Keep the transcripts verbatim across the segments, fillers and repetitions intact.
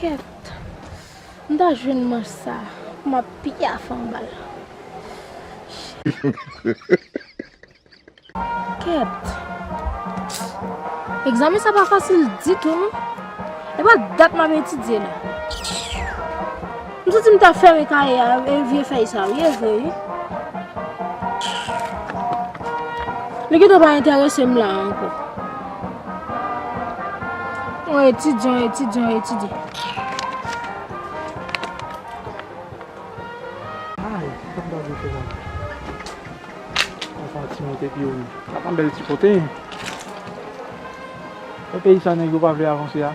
Kèt. M ta jwenn manch sa pou m ap pyafe anba l. Kèt. Egzamen sa pa fasil ditou, non. E pa dat m ap etidye la. M santi m ta fèmen kaye a, e vye fèy sa, wi, e vre, wi. Li gentan pa enterese m la ankò. On etidyan, etidyan, etidye. Ay, sa m ta vle fè la. Anfen, ti moute pi yo. Sa pa bèl ti kote. E peyi sa nèg yo pa vle avanse a.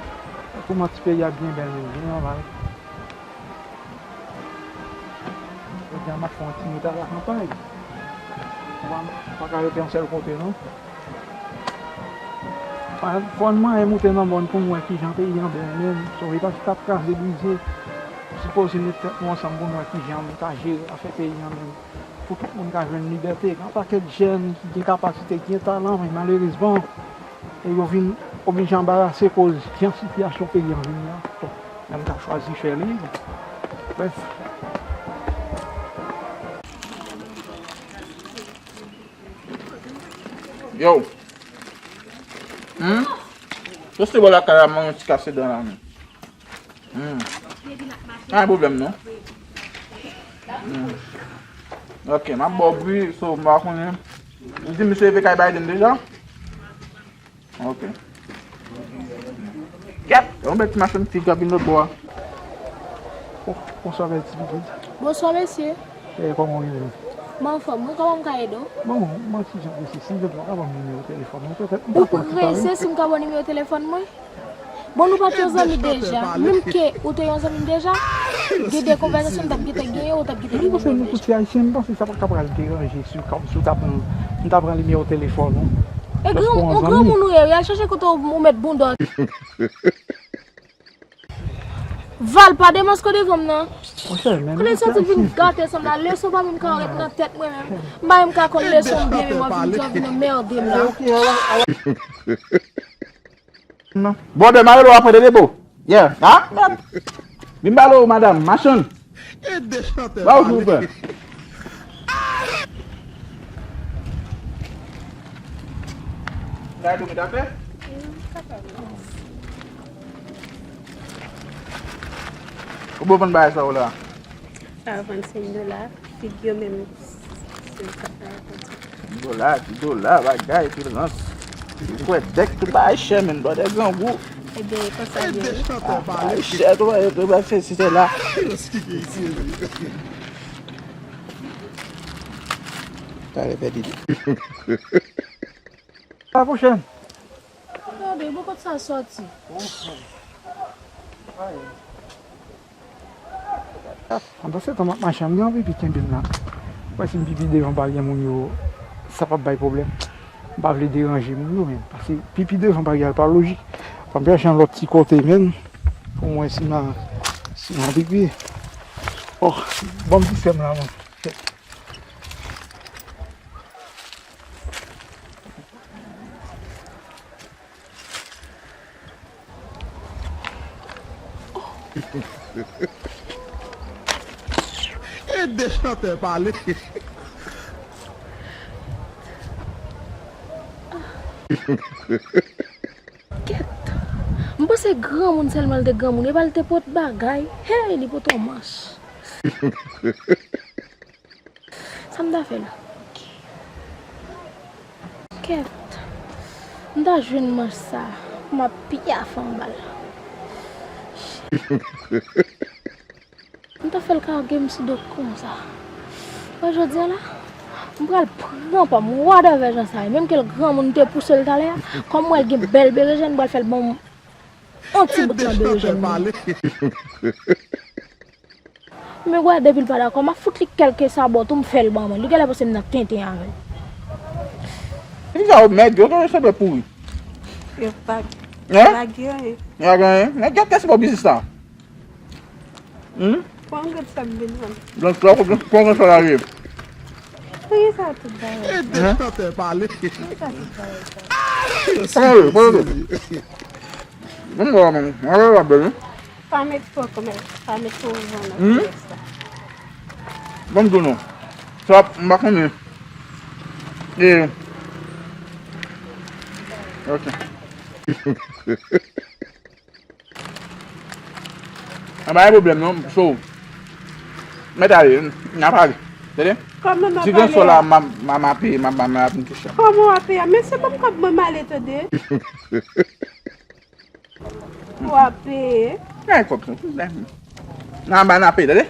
Kouman ti peyi a byen bèl menm, byen nòmal. Jodi a m ap fè yon ti moute a la kanpay. Ou pa, ou pa ka rete yon sèl kote, non. Fò n manyen moute nan mòn pou n wè kijan peyi an bèl menm. Sove pa chita ap kraze brize. Sipoze met tèt nou ansanm pou n wè kijan nou ka jere afè peyi an menm. Pou tout moun ka jwenn libète. Gen yon pakèt jèn ki gen kapasite, ki gen talan, men malerezman, e yo vin oblije anbarase koz jan sitiyasyon peyi an vin ye a. Bon, men m ta chwazi fè li. Brèf. Yo. Hmm? Jis te bò lakay la, mwen yon ti kase dan la, men. Hmm. Pa gen pwoblèm, non. Hmm. Ok, m ap ba w bri, so, m pa konnen. Ou di misye rive kay Biden deja? Ok. Kèt! Yon bèl ti machann fig k ap vin lòt bò a. Oh, bonswa, bèl ti pitit. Bonswa, mesye. E, kòman w ye menm? Mwen anfòm, wi, kòman m ka ede w? Bon, mwen ti jan prese, silvouplè, w ka ban m nimewo telefòn ou? Petèt, m pa konn ki pale. Ou prese si m ka ba w nimewo telefòn mwen? Bon, nou pa t yon zanmi deja. Menm ke ou te yon zanmi m deja, gen de konvèsasyon m t ap gentan genyen, ou t ap gentan genyen. Mwen panse nou tout se ayisyen, m panse sa pa ka pral deranje si w ka, si w ta pran, m ta pran nimewo telefòn ou. E gran, yon granmoun ou ye, wi, al chèche kote w, ou met bounda w. Val, pa demontre devan m nan. Monchè, men konnen nou se santi vin ayisyen. Gate sanm la, leson pa menm ka ret nan tèt mwen menm. M pa menm ka konn leson m byen, men mwen vin di w vin anmède m la. Ok, ala, ala. Non. Bon, demen, rele w apre, Dede Bo. Yeah. Ah, mèd. Vin pale w, madanm, machann. Ede chantè pale. Ba w, silvouplè. Gade, ou met atè? Ou bon vann bagay sa ou la? Sa vann senk dola, figi yo menm, senkant dola. Ti dola, ti dola, bagay, pi rans. Kwè dèk tout bagay chè, menm, bòdè grangou. Ebyen, konsa l ye, wi. Ah, bagay chè, tout bagay, tout bagay, se, se la. Talè pèdi. A la pwochèn. Gade, bon, kot sa sòti? Pandan se tan m ap mache, m gen yon pipi kenbe m la. Mwen si m pipi devan baryè moun yo, sa p ap bay pwoblèm. M pa vle deranje moun yo, men pase pipi devan baryè a pa lojik. Fò m chèche yon lòt ti kote, men, pou m wè si m a, si m a pipi. Oh, ban m ti sè m la, man. Ede chantè pale. Kèt. M panse granmoun sèlman l te granmoun, epa l te pot bagay. Hey, li pot yon manch. Sa m ta fè la? Kèt. M ta jwenn manch sa pou m ap pyafe anba l. M ta fè l kage m sou do konsa. Mwen jodi a la, m pral pran pa m, whatever jan sa ye. Menm ke l granmoun te pouse l talè a, kòm m wè l gen bèl berejèn, m pral fè l ban m yon ti bout nan berejèn mwen. Men wè, depi l pa dakò, m ap fout li kèlke sabò tou, m fè l ban mwen. Li genlè panse m nan tenten avè l. Ki sa yo mèg yo, yo sanble pouri. Yo pa, hein? Pa gen anyen. Yo pa gen anyen? Men gad kès bon biznis la. Hmm? Pran gad sa k vin vann. Donk, sa, donk, pran gad sa la ye. Pou ki sa tout bagay? Ede chantè pale. Pou ki sa tout bagay sa? Pran gad, pran gad. Bon, bon, bon, bon, bon, bon, bon. Pa met twò kòmè, pa met twò jan nan Hmm? Konplex la. Ban m di w non. Sa, m pa konnen. E, ok. An pa gen pwoblèm non, so, mèt ale, n a pale. Tande? Kòman m ap Ti gran pale sò la, a? M a, m a, m a peye, m a, m a, m a vin touche. Kòman w ap peye a? Men se ban m kòb mwen m ale, tande. W ap peye. Gen kòb sa. N a, n a peye, tande?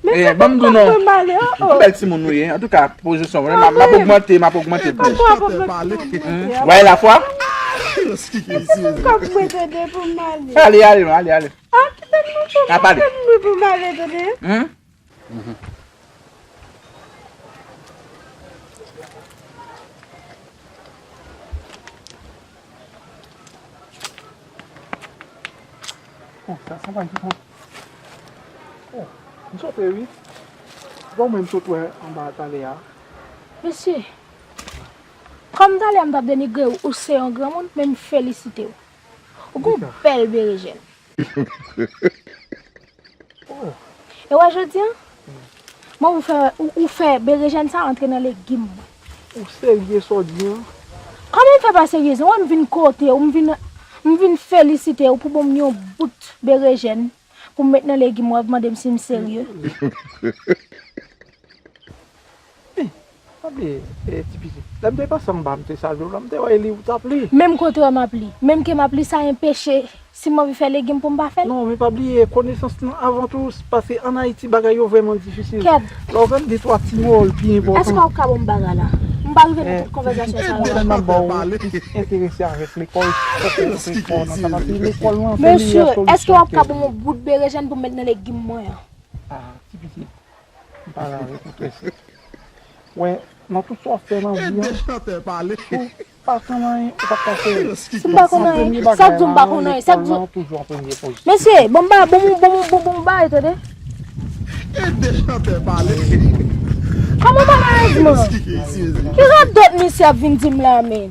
Men Eh, se ban m di w non. Kòman m ale, oh, oh. Bèl timoun nou ye. Antouka, pozisyon, m ap, m ap ogmante, m ap ogmante pou ou. Kòman w ap ogmante pou mwen? Ou wè lafwa? Kòb mwen tande pou m ale. Ale, ale, non, ale, ale. Ah, kite m non, kòb mwen pou m ale tande. Hmm? Oh, sa, sa pa ki fon. Oh, m sote wi. Se pa ou menm m sot wè anba a talè a. Mesye, kòm talè a m t ap denigre w, ou se yon granmoun, men m felisite w. Ou gen yon bèl berejèn. Oh. E wè jodi a, man ou fè, ou, ou fè berejèn sa antre nan legim mwen. Ou serye sa w di a? Kòman m fè pa serye? Ou wè m vin kote w, m vin, m vin felisite w pou ban m yon bout berejèn pou m met nan legim mwen, w ap mande m si m serye. Men, pa bliye, eh, ti pitit. Lè m te pase anba, m te salye w la, m te wè li, ou t ap li. Menm kote w wè m ap li. Menm ke m ap li, sa enpeche si m anvi fè legim pou m pa fè l? Non, men pa bliye, konesans lan avan tou, paske ann Ayiti, bagay yo vrèman difisil. Kèt. Lè w jwenn de twa ti mo, l pi enpòtan. Èske w ap ka ban m bagay la? M pa rive nan tout konvèsasyon sa yo. Eh, ti pitit, m ap ba w plis enterese avèk lekòl, fòk ou antre fò nan sa, paske lekòl lan, se meyè solisyon. Mesye, èske w ap ka ban m yon bout berejèn pou m met nan legim mwen an? Ah, ti pitit. M pale avèk ou trè senp. Wè, nan tout sa w ap fè nan vi an, si w pa konn anyen, ou p ap ka fè l. Si m pa konn anyen, sa k di w m pa konn anyen? Sa k di w? Mesye, bon ba, bon, bon, bon, bon, bon, ba, tande. Kòman malerezman? Ki radòt misye ap vin di m la, men?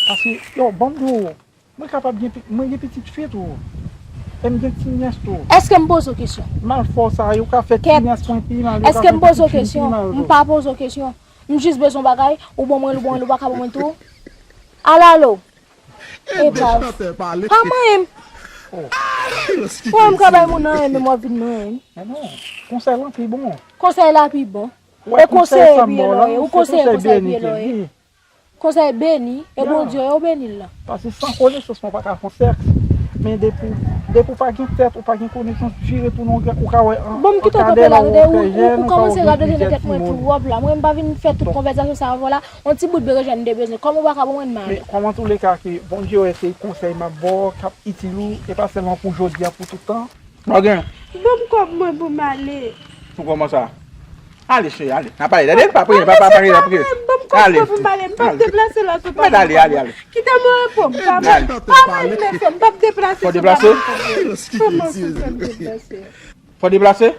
Paske, yo, ban m di w, mwen kapab gen pi-, mwen gen pitit fi tou. E m gen ti nyès tou. Èske m poze w kesyon? M al fè w sa, yo ka fè ti nyès mwen pi mal, yo ka fè pitit fi m pi mal tou. Èske m poze w kesyon? M pa poze w kesyon. M jis bezwen bagay, ou ban mwen l, ou ban mwen l, ou pa ka ban mwen tou. Alalo. Epav. Pa manyen m. Oh. Ou wè m ka bay moun anyen, men m ap vin manyen m. Men non, konsèy lan pi bon. Konsèy la pi bon. E konseye pye lòye, ou konseye konsèy pye lòye. Konsèy beni, e Bondye yo beni l lan. Paske san konesans mwen pa ka fè sèks. Men depi, depi w pa gen tèt, ou pa gen konesans, vire tounen, ou ka wè an, an kadè la ou fè jèn, ou ka okipe tèt timoun. Bon, m kite w kanpe la, tande, ou, ou, ou kòmanse radote nan tèt mwen twòp la. Mwen, m pa vin fè tout konvèsasyon sa avè w la. On ti bout berejèn m te bezwen. Kòm ou pa ka ban mwen, m ale. Men, kòman touleka ke Bondye wè se konsèy m ap ba w k ap itil ou, e pa sèlman pou jodi a, pou tout tan. Ok. Ban m kòb mwen pou m ale. Pou kòman sa? Ale, cheri, ale. N a pale. Tande, pa priye, pa, pa, pa priye, pa priye. Ban m kòb mwen pou m ale. M p ap deplase la sou pale. Mèt ale, ale, ale. Kite m repo. M pa, pa mwen, mesye, m p ap deplase sou pale. Fò deplase? Kòman se fè m deplase? Fò deplase?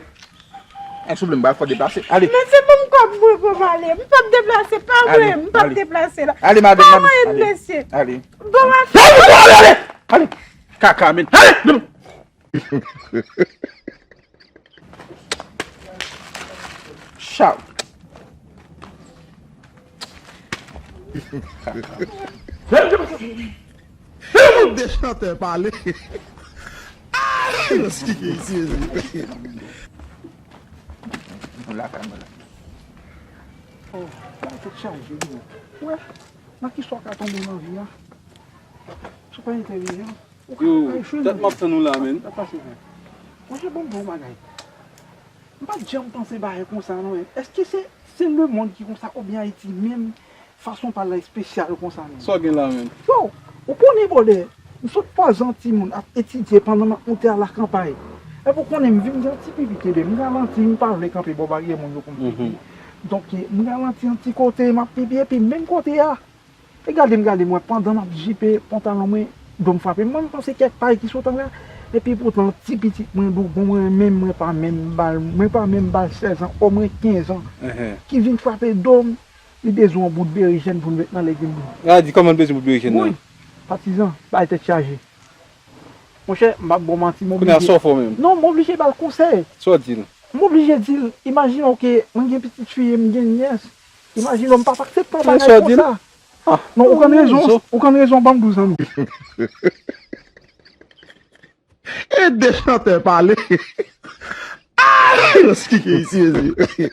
Eh, souple, m pa fò deplase. Ale. Mesye, ban m kòb mwen pou m ale. M p ap deplase, pa mwen, m p ap deplase la. Ale, madanm, ale. Pa mwen, mesye. Ale. Bon, ale, ale, ale. Ale. Kaka, men. Ale, men. Chaw. Depi chantè pale. Lakay mwen la. Oh, la tèt chaje, wi. Wè, nan ki sa w ka tonbe nan vi a? Sa pa entèlijan. Yo, dat m ap tann ou la, menn. Monchè, ban m di w yon bagay. M pa t janm panse bagay konsa, non, men. Èske se, se lemonn ki konsa, oubyen Ayiti menm, fason pale la espesyal konsa, menm? Sa w gen la, menm? Yo, ou konnen, brother, m sot Pòzanti, moun ap etidye pandan m ap moute a lakanpay. Epi ou konnen, m vin gen yon ti pipi kenbe m. M ralanti, m pa vle kanpe bò baryè moun yo pou m pipi. Donk, m ralanti yon ti kote, m ap pipi, epi menm kote a, e gade m, gade m wè, pandan m ap jipe pantalon mwen, do m frape m. Mwen, m panse kèk pay ki sot anlè. Epi poutan, ti pitit mwen, dougon mwen menm, mwen pa menm ba l, mwen pa menm ba l sèz an, omwen kenz an, ki vin frape do m, li bezwen yon bout berejèn pou l met nan legim li. A, di kòman l bezwen bout berejèn nan? Wi. Patizan, bay tèt chaje. Monchè, m ap ba w manti, m Kounye a oblije. Sa w fè w menm? Non, m oblije ba l konsèy. Sa w di l? M oblije di l, imajine w ke mwen gen pitit fi e m gen nyès. Imajine w m p ap aksepte yon Sa bagay w di l? Konsa. Non, ou konn rezon, ou konn rezon, ban m di w zanmi. E de chantè pale. Ay, Roski ki isi, mezi.